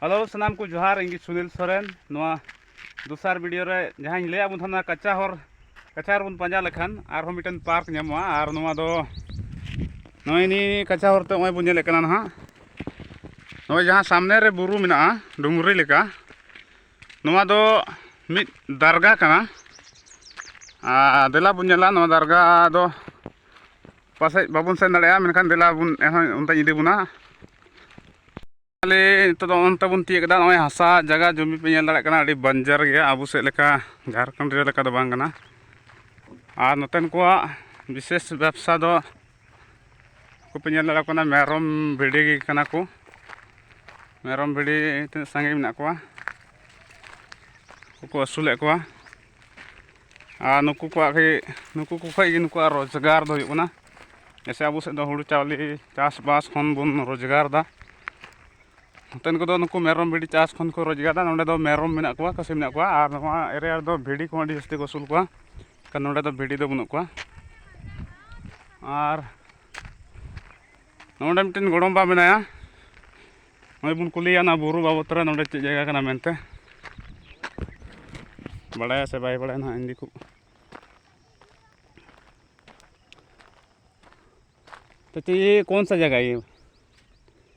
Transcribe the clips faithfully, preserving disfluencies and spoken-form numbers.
Hello, ᱥᱟᱱᱟᱢ ᱠᱚ ᱡᱚᱦᱟᱨ᱾ ᱤᱧ ᱜᱮ ᱥᱩᱱᱤᱞ ᱥᱚᱨᱮᱱ᱾ ᱱᱚᱣᱟ ᱫᱚᱥᱟᱨ ᱵᱷᱤᱰᱤᱭᱳ ᱨᱮ ᱡᱟᱦᱟᱸᱧ ᱞᱟᱹᱭᱟᱫ ᱵᱚᱱ ᱛᱟᱦᱮᱱᱟ, ᱠᱟᱪᱟ ᱦᱚᱨ, ᱠᱟᱪᱟ ᱦᱚᱨ ᱵᱚᱱ ᱯᱟᱸᱡᱟ ᱞᱮᱠᱷᱟᱱ ᱟᱨᱦᱚᱸ ᱢᱤᱫᱴᱮᱱ ᱯᱟᱨᱠ ᱧᱟᱢᱚᱜᱼᱟ᱾ ᱟᱨ ᱱᱚᱣᱟ ᱫᱚ ᱱᱚᱜᱼᱚᱭ ᱱᱤᱭᱟᱹ ᱠᱟᱪᱟ ᱦᱚᱨ ᱛᱮ ᱱᱚᱜᱼᱚᱭ ᱵᱚᱱ ᱧᱮᱞᱮᱫ ᱠᱟᱱᱟ ᱱᱟᱦᱟᱜ, ᱱᱚᱜᱼᱚᱭ ᱡᱟᱦᱟᱸ ᱥᱟᱢᱱᱮ ᱨᱮ ᱵᱩᱨᱩ ᱢᱮᱱᱟᱜᱼᱟ, ᱰᱩᱝᱨᱤ ᱞᱮᱠᱟ, ᱱᱚᱣᱟ ᱫᱚ ᱢᱤᱫ ᱫᱟᱨᱜᱟ ᱠᱟᱱᱟ᱾ ᱟᱨ ᱫᱮᱞᱟ ᱵᱚᱱ ᱧᱮᱞᱟ, ᱱᱚᱣᱟ ᱫᱟᱨᱜᱟ ᱫᱚ ᱯᱟᱥᱮᱡ ᱵᱟᱵᱚᱱ ᱥᱮᱱ ᱫᱟᱲᱮᱭᱟᱜᱼᱟ, ᱢᱮᱱᱠᱷᱟᱱ ᱫᱮᱞᱟ ᱵᱚᱱ, ᱮᱱᱦᱚᱸ ᱚᱱᱛᱮᱧ ᱤᱫᱤ ᱵᱚᱱᱟ᱾ ᱱᱤᱛᱚᱜ ᱫᱚ ᱚᱱᱛᱮ ᱵᱚᱱ ᱛᱤᱭᱳᱜ ᱠᱮᱫᱟ᱾ ᱱᱚᱜᱼᱚᱭ ᱦᱟᱥᱟ ᱡᱟᱭᱜᱟ ᱡᱚᱢᱤ ᱯᱮ ᱧᱮᱞ ᱫᱟᱲᱮᱭᱟᱜ ᱠᱟᱱᱟ, ᱟᱹᱰᱤ ᱵᱟᱧᱡᱟᱨ ᱜᱮᱭᱟ᱾ ᱟᱵᱚ ᱥᱮᱫ ᱞᱮᱠᱟ, ᱡᱷᱟᱲᱠᱷᱚᱸᱰ ᱨᱮ ᱞᱮᱠᱟ ᱫᱚ ᱵᱟᱝ ᱠᱟᱱᱟ᱾ ᱟᱨ ᱱᱚᱛᱮᱱ ᱠᱚᱣᱟᱜ ᱵᱤᱥᱮᱥ ᱵᱮᱵᱽᱥᱟ ᱫᱚ, ᱩᱱᱠᱩ ᱯᱮ ᱧᱮᱞ ᱫᱟᱲᱮᱭᱟᱠᱚ ᱠᱟᱱᱟ, ᱢᱮᱨᱚᱢ ᱵᱷᱤᱰᱤ ᱜᱮ ᱠᱟᱱᱟ ᱠᱚ᱾ ᱢᱮᱨᱚᱢ ᱵᱷᱤᱰᱤ ᱛᱤᱱᱟᱹᱜ ᱥᱟᱸᱜᱮ ᱢᱮᱱᱟᱜ ᱠᱚᱣᱟ, ᱩᱱᱠᱩ ᱠᱚ ᱟᱹᱥᱩᱞᱮᱫ ᱠᱚᱣᱟ᱾ ᱟᱨ ᱱᱩᱠᱩ ᱠᱚᱣᱟᱜ ᱜᱮ, ᱱᱩᱠᱩ ᱠᱚ ᱠᱷᱚᱡ ᱜᱮ ᱱᱩᱠᱩᱣᱟᱜ ᱨᱳᱡᱽᱜᱟᱨ ᱫᱚ ᱦᱩᱭᱩᱜ ᱠᱟᱱᱟ᱾ ᱡᱮᱭᱥᱮ, ᱟᱵᱚ ᱥᱮᱫ ᱫᱚ ᱦᱩᱲᱩ ᱪᱟᱣᱞᱮ ᱪᱟᱥᱵᱟᱥ ᱠᱷᱚᱱ ᱵᱚᱱ ᱨᱳᱡᱽᱜᱟᱨ ᱮᱫᱟ᱾ ᱱᱚᱛᱮᱱ ᱠᱚᱫᱚ ᱱᱩᱠᱩ ᱢᱮᱨᱚᱢ ᱵᱷᱤᱰᱤ ᱪᱟᱥ ᱠᱷᱚᱱ ᱠᱚ ᱨᱳᱡᱽᱜᱟᱨ ᱮᱫᱟ᱾ ᱱᱚᱸᱰᱮ ᱫᱚ ᱢᱮᱨᱚᱢ ᱢᱮᱱᱟᱜ ᱠᱚᱣᱟ, ᱠᱷᱟᱹᱥᱤ ᱢᱮᱱᱟᱜ ᱠᱚᱣᱟ, ᱟᱨ ᱱᱚᱣᱟ ᱮᱨᱤᱭᱟ ᱨᱮᱫᱚ ᱵᱷᱤᱰᱤ ᱠᱚᱦᱚᱸ ᱟᱹᱰᱤ ᱡᱟᱹᱥᱛᱤ ᱠᱚ ᱟᱹᱥᱩᱞ ᱠᱚᱣᱟ᱾ ᱠᱟᱨᱚᱱ ᱱᱚᱸᱰᱮ ᱫᱚ ᱵᱷᱤᱰᱤ ᱫᱚ ᱵᱟᱹᱱᱩᱜ ᱠᱚᱣᱟ᱾ ᱟᱨ ᱱᱚᱸᱰᱮ ᱢᱤᱫᱴᱮᱱ ᱜᱚᱲᱚᱢᱵᱟ ᱢᱮᱱᱟᱭᱟ, ᱱᱚᱜᱼᱚᱭ ᱵᱚᱱ ᱠᱩᱞᱤᱭᱟ ᱚᱱᱟ ᱵᱩᱨᱩ ᱵᱟᱵᱚᱫ ᱨᱮ, ᱱᱚᱸᱰᱮ ᱪᱮᱫ ᱡᱟᱭᱜᱟ ᱠᱟᱱᱟ ᱢᱮᱱᱛᱮ᱾ ᱵᱟᱲᱟᱭᱟ ᱥᱮ ᱵᱟᱭ ᱵᱟᱲᱟᱭᱟ ᱱᱟᱦᱟᱜ ᱤᱧ ᱫᱤᱠᱩ᱾ तो ये कौन सा जगह है ये?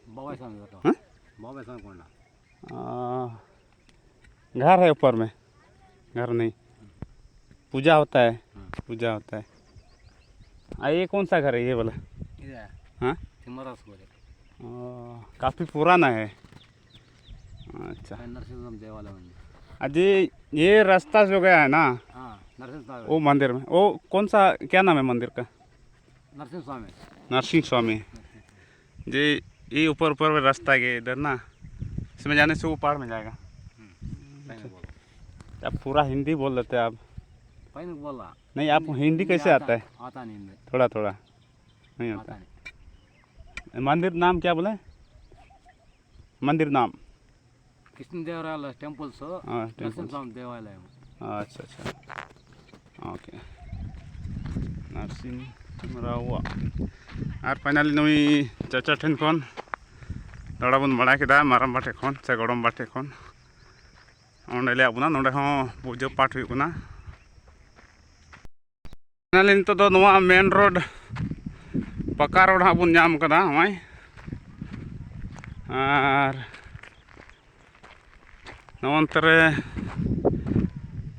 बाबा स्वामी बताओ। हाँ? बाबा स्वामी कोंडा। आ, घर है ऊपर में, घर नहीं। पूजा होता है, हाँ। पूजा होता है। आ, ये कौन सा घर है, ये वाला? इधर है। हाँ? तिमरा से बोले। आ, काफ़ी पुराना है। अच्छा। नरसिंह देवालय मंदिर। अजी, ये रास्ता जो गया है ना, हाँ, नरसिंह साहब। वो मंदिर में, वो कौन सा, क्या नाम है मंदिर का? नरसिंह स्वामी। नरसिंह स्वामी। जी, ये ऊपर, ऊपर में रास्ता है इधर ना, इसमें जाने से वो पहाड़ में जाएगा। हम्म, सही में बोलो। आप पूरा हिंदी बोल लेते हैं आप। सही में बोला। नहीं, आप हिंदी हिंदी कैसे आता आता है? आता नहीं हिंदी। थोड़ा, थोड़ा। नहीं आता। आता नहीं। मंदिर नाम क्या बोले? मंदिर नाम? कृष्ण देवरायल टेम्पल्स, हाँ, नरसिंह टेम्पल्स। स्वामी देवालय। अच्छा, अच्छा। ओके। नरसिंह राव। ᱟᱨ ᱯᱷᱟᱭᱱᱟᱞᱤ ᱱᱩᱭ ᱪᱟᱪᱟ ᱴᱷᱮᱱ ᱠᱷᱚᱱ ᱛᱷᱚᱲᱟ ᱵᱚᱱ ᱵᱟᱲᱟᱭ ᱠᱮᱫᱟ ᱢᱟᱨᱟᱝᱵᱟ ᱴᱷᱮᱡ ᱠᱷᱚᱱ ᱥᱮ ᱜᱚᱲᱚᱢᱵᱟ ᱴᱷᱮᱡ ᱠᱷᱚᱱ᱾ ᱚᱸᱰᱮ ᱞᱟᱹᱭᱟᱫ ᱵᱚᱱᱟ, ᱱᱚᱸᱰᱮ ᱦᱚᱸ ᱯᱩᱡᱟᱹ ᱯᱟᱴ ᱦᱩᱭᱩᱜ ᱠᱟᱱᱟ᱾ ᱱᱤᱛᱚᱜ ᱫᱚ ᱱᱚᱣᱟ ᱢᱮᱱ ᱨᱳᱰ, ᱯᱟᱠᱟ ᱨᱳᱰ ᱦᱟᱸᱜ ᱵᱚᱱ ᱧᱟᱢ ᱠᱟᱫᱟ ᱱᱚᱜᱼᱚᱭ᱾ ᱟᱨ ᱱᱚᱜᱼᱚ ᱱᱚᱱᱛᱮ ᱨᱮ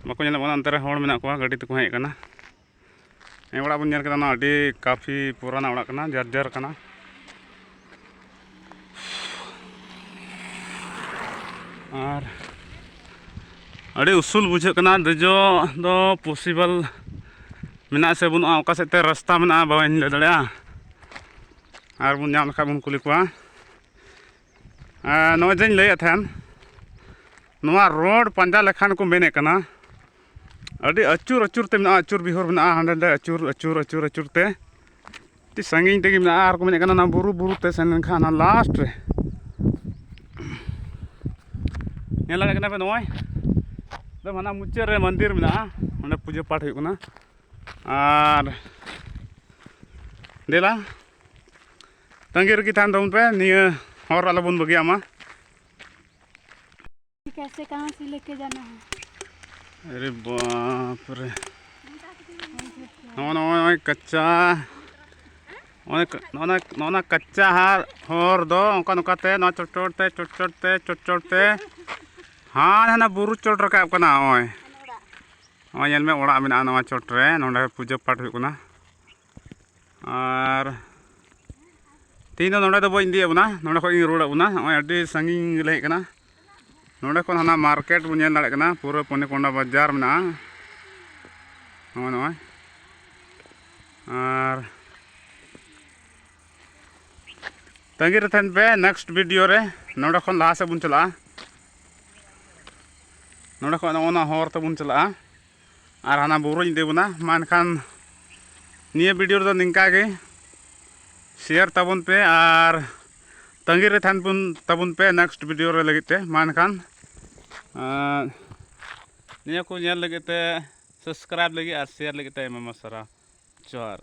ᱵᱟᱠᱚ ᱧᱮᱞᱚᱜ ᱠᱟᱱᱟ, ᱚᱱᱛᱮ ᱨᱮ ᱦᱚᱲ ᱢᱮᱱᱟᱜ ᱠᱚᱣᱟ, ᱜᱟᱹᱰᱤ ᱛᱮᱠᱚ ᱦᱮᱡ ᱠᱟᱱᱟ᱾ ᱱᱤᱭᱟᱹ ᱚᱲᱟᱜ ᱵᱚᱱ ᱧᱮᱞ ᱠᱮᱫᱟ, ᱱᱚᱣᱟ ᱟᱹᱰᱤ ᱠᱟᱯᱷᱤ ᱯᱩᱨᱟᱱᱟ ᱚᱲᱟᱜ ᱠᱟᱱᱟ, ᱡᱟᱨᱡᱟᱨ ᱠᱟᱱᱟ᱾ ᱟᱨ ᱟᱹᱰᱤ ᱩᱥᱩᱞ ᱵᱩᱡᱷᱟᱹᱜ ᱠᱟᱱᱟ, ᱫᱮᱡᱚᱜ ᱫᱚ ᱯᱚᱥᱤᱵᱚᱞ ᱢᱮᱱᱟᱜᱼᱟ ᱥᱮ ᱵᱟᱹᱱᱩᱜᱼᱟ, ᱚᱠᱟ ᱥᱮᱫ ᱛᱮ ᱨᱟᱥᱛᱟ ᱢᱮᱱᱟᱜᱼᱟ ᱵᱟᱹᱧ ᱞᱟᱹᱭ ᱫᱟᱲᱮᱭᱟᱜᱼᱟ᱾ ᱟᱨ ᱵᱚᱱ ᱧᱟᱢ ᱞᱮᱠᱷᱟᱡ ᱵᱚᱱ ᱠᱩᱞᱤ ᱠᱚᱣᱟ᱾ ᱟᱨ ᱱᱚᱜᱼᱚᱭ ᱡᱮᱧ ᱞᱟᱹᱭᱮᱫ ᱛᱟᱦᱮᱱ, ᱱᱚᱣᱟ ᱨᱳᱰ ᱯᱟᱸᱡᱟ ᱞᱮᱠᱷᱟᱱ ᱠᱚ ᱢᱮᱱᱮᱫ ᱠᱟᱱᱟ, ᱟᱹᱰᱤ ᱟᱹᱪᱩᱨ ᱟᱹᱪᱩᱨ ᱛᱮ ᱢᱮᱱᱟᱜᱼᱟ, ᱟᱹᱪᱩᱨ ᱵᱤᱦᱩᱨ ᱢᱮᱱᱟᱜᱼᱟ, ᱦᱟᱸᱰᱮ ᱱᱟᱰᱮ ᱟᱹᱪᱩᱨ ᱟᱹᱪᱩᱨ ᱟᱹᱪᱩᱨ ᱟᱹᱪᱩᱨ ᱛᱮ ᱟᱹᱰᱤ ᱥᱟᱺᱜᱤᱧ ᱛᱮᱜᱮ ᱢᱮᱱᱟᱜᱼᱟ᱾ ᱟᱨ ᱠᱚ ᱢᱮᱱᱮᱫ ᱠᱟᱱᱟ, ᱚᱱᱟ ᱵᱩᱨᱩ ᱵᱩᱨᱩ ᱛᱮ ᱥᱮᱱ ᱞᱮᱱᱠᱷᱟᱱ ᱚᱱᱟ ᱞᱟᱥᱴ ᱨᱮ ᱧᱮᱞ ᱫᱟᱲᱮᱭᱟᱜ ᱠᱟᱱᱟ ᱯᱮ, ᱱᱚᱜᱼᱚᱭ ᱮᱠᱫᱚᱢ ᱦᱟᱱᱟ ᱢᱩᱪᱟᱹᱫ ᱨᱮ ᱢᱚᱱᱫᱤᱨ ᱢᱮᱱᱟᱜᱼᱟ, ᱚᱸᱰᱮ ᱯᱩᱡᱟᱹ ᱯᱟᱴ ᱦᱩᱭᱩᱜ ᱠᱟᱱᱟ᱾ ᱟᱨ ᱫᱮᱞᱟ, ᱛᱟᱺᱜᱤ ᱨᱮᱜᱮ ᱛᱟᱦᱮᱱ ᱛᱟᱵᱚᱱ ᱯᱮ, ᱱᱤᱭᱟᱹ ᱦᱚᱨ ᱟᱞᱚ ᱵᱚᱱ ᱵᱟᱹᱜᱤᱭᱟᱜ ᱢᱟ᱾ कैसे कहाँ से लेके जाना है? ᱟᱨᱮ ᱵᱟᱯ ᱨᱮ, ᱱᱚᱜᱼᱚ ᱱᱚᱜᱼᱚᱭ ᱠᱟᱪᱟ, ᱱᱚᱜᱼᱚ ᱱᱚᱜᱼᱚ ᱱᱚᱜᱼᱚ ᱠᱟᱪᱟ ᱦᱟᱨ ᱦᱚᱨ ᱫᱚ ᱚᱱᱠᱟ ᱱᱚᱝᱠᱟ ᱛᱮ ᱱᱚᱣᱟ ᱪᱚᱴ ᱪᱚᱴ ᱛᱮ ᱪᱚᱴ ᱪᱚᱴ ᱛᱮ ᱪᱚᱴ ᱪᱚᱴ ᱛᱮ ᱦᱟᱱᱟ ᱦᱟᱱᱟ ᱵᱩᱨᱩ ᱪᱚᱴ ᱨᱟᱠᱟᱵ ᱠᱟᱱᱟ᱾ ᱱᱚᱜᱼᱚᱭ, ᱱᱚᱜᱼᱚᱭ ᱧᱮᱞ ᱢᱮ, ᱚᱲᱟᱜ ᱢᱮᱱᱟᱜᱼᱟ ᱱᱚᱣᱟ ᱪᱚᱴ ᱨᱮ, ᱱᱚᱸᱰᱮ ᱯᱩᱡᱟᱹ ᱯᱟᱴ ᱦᱩᱭᱩᱜ ᱠᱟᱱᱟ᱾ ᱟᱨ ᱛᱮᱦᱮᱧ ᱫᱚ ᱱᱚᱸᱰᱮ ᱫᱚ ᱵᱟᱹᱧ ᱤᱫᱤᱭᱮᱫ ᱵᱚᱱᱟ, ᱱᱚᱸᱰᱮ ᱠᱷᱚᱡ ᱜᱤᱧ ᱨᱩᱣᱟᱹᱲᱮᱫ ᱵᱚᱱᱟ᱾ ᱱᱚᱜᱼᱚᱭ ᱟᱹᱰᱤ ᱥᱟᱺᱜᱤᱧ ᱜᱮᱞᱮ ᱦᱮᱡ ᱠᱟᱱᱟ᱾ ᱱᱚᱸᱰᱮ ᱠᱷᱚᱱ ᱦᱟᱱᱟ ᱢᱟᱨᱠᱮᱴ ᱵᱚᱱ ᱧᱮᱞ ᱫᱟᱲᱮᱭᱟᱜ ᱠᱟᱱᱟ, ᱯᱩᱨᱟᱹ ᱯᱚᱱᱤᱠᱚᱱᱰᱟ ᱵᱟᱡᱟᱨ ᱢᱮᱱᱟᱜᱼᱟ᱾ ᱱᱚᱜᱼᱚᱭ, ᱱᱚᱜᱼᱚᱭ᱾ ᱟᱨ ᱛᱟᱺᱜᱤ ᱨᱮ ᱛᱟᱦᱮᱱ ᱯᱮ, ᱱᱮᱠᱥᱴ ᱵᱷᱤᱰᱤᱭᱳ ᱨᱮ ᱱᱚᱸᱰᱮ ᱠᱷᱚᱱ ᱞᱟᱦᱟ ᱥᱮᱫ ᱵᱚᱱ ᱪᱟᱞᱟᱜᱼᱟ᱾ ᱱᱚᱸᱰᱮ ᱠᱷᱚᱱ ᱱᱚᱜᱼᱚ ᱱᱟ ᱦᱚᱨ ᱛᱮᱵᱚᱱ ᱪᱟᱞᱟᱜᱼᱟ ᱟᱨ ᱦᱟᱱᱟ ᱵᱩᱨᱩᱧ ᱤᱫᱤ ᱵᱚᱱᱟ᱾ ᱢᱟ ᱮᱱᱠᱷᱟᱱ ᱱᱤᱭᱟᱹ ᱵᱷᱤᱰᱤᱭᱳ ᱨᱮᱫᱚ ᱱᱤᱝᱠᱟ ᱜᱮ, ᱥᱮᱭᱟᱨ ᱛᱟᱵᱚᱱ ᱯᱮ ᱟᱨ ᱛᱟᱺᱜᱤ ᱨᱮ ᱛᱟᱦᱮᱱ ᱵᱚᱱ, ᱛᱟᱵᱚᱱ ᱯᱮ ᱱᱮᱠᱥᱴ ᱵᱷᱤᱰᱤᱭᱳ ᱨᱮ ᱞᱟᱹᱜᱤᱫ ᱛᱮ᱾ ᱢᱟ ᱮᱱᱠᱷᱟᱱ, ᱟᱨ ᱱᱤᱭᱟᱹ ᱠᱚ ᱧᱮᱞ ᱞᱟᱹᱜᱤᱫ ᱛᱮ, ᱥᱟᱵᱥᱠᱨᱟᱭᱤᱵᱽ ᱞᱟᱹᱜᱤᱫ ᱟᱨ ᱥᱮᱭᱟᱨ ᱞᱟᱹᱜᱤᱫ ᱛᱮ ᱟᱭᱢᱟ ᱟᱭᱢᱟ ᱥᱟᱨᱦᱟᱣ᱾ ᱡᱚᱦᱟᱨ᱾